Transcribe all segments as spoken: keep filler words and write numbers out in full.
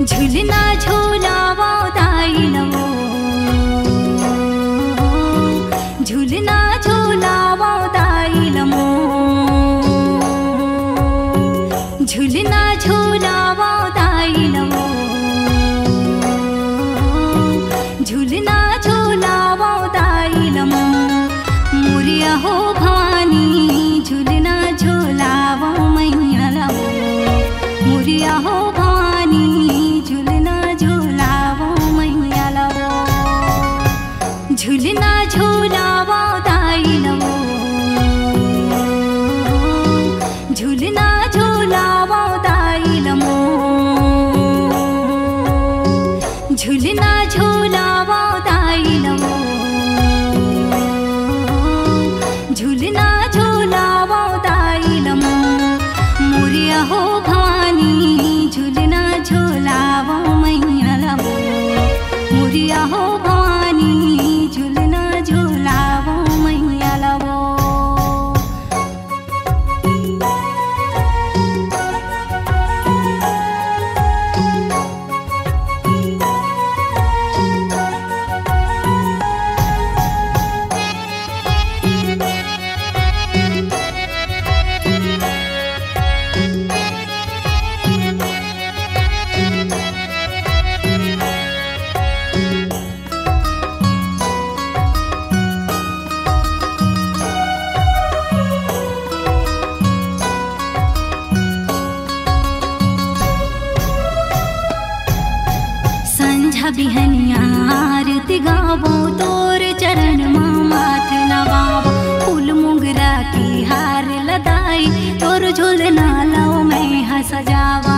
झुलना झुलावो दाई ल वो, झुलना झुलावो दाई ल वो, झुलना झुलावो दाई ल वो, झुलना झुलावो दाई ल वो। मुरिया हो भवानी, झुलना झुलावो मैया ल वो। मुरिया हो भवानी, झुलना झुलावो मैया ल वो। झुलना झुलावो दाई ल वो, झुलना झुलावो दाई ल वो। झुलना झुलावो दाई ल वो, झुलना झुलावो दाई ल वो। मुरिया हो भवानी, झुलना झुलावो मैया ल वो। मुरिया हो भवानी, झुलना झुलावो मैया ल वो। संझा बिहनिया आरती गावो, तोर चरण मा माथ नवावो। फूल मोंगरा के हार ल दाई, तोर झुलना ल वो मैं ह सजावा।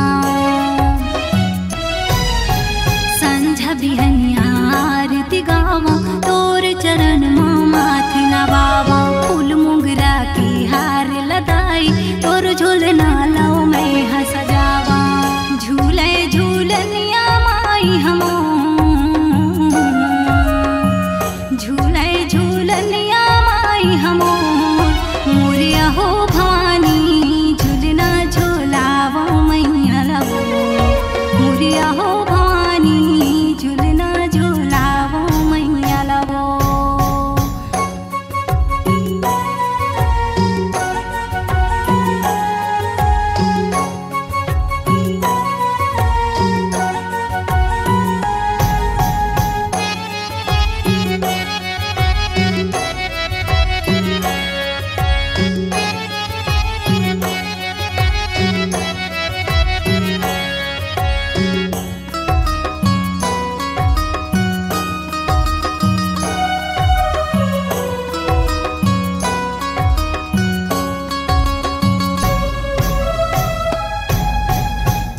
संझा बिहनिया आरती गावा, तोर चरण मा माथ नवावा। फूल मोंगरा के हार ल दाई, तोर झुलना ल वो मैं ह सजावा। झूले झूलनिया माई हमो, झूले झूलनिया माई हमो। मुरिया हो भवानी, झुलना झुलावो मैया ल वो। मुरिया हो भवानी, झुलना झुलावो मैया ल वो।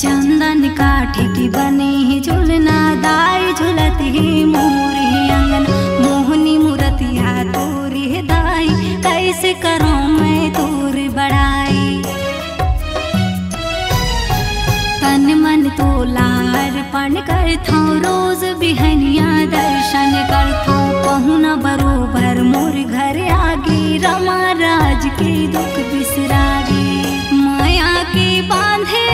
चंदन काठ के बने हे झुलना दाई, झुलत हे मोर हे अंगन। मोहनी मूरतिया तोर हे दाई, कैसे करो मैं तोर बड़ाई। तन मन तोला अर्पण करथौं, रोज बिहनिया दर्शन करथौं। पहुना बरोबर मोर घर आगे, रमा राज के दुख बिसरागे। माया के बांधे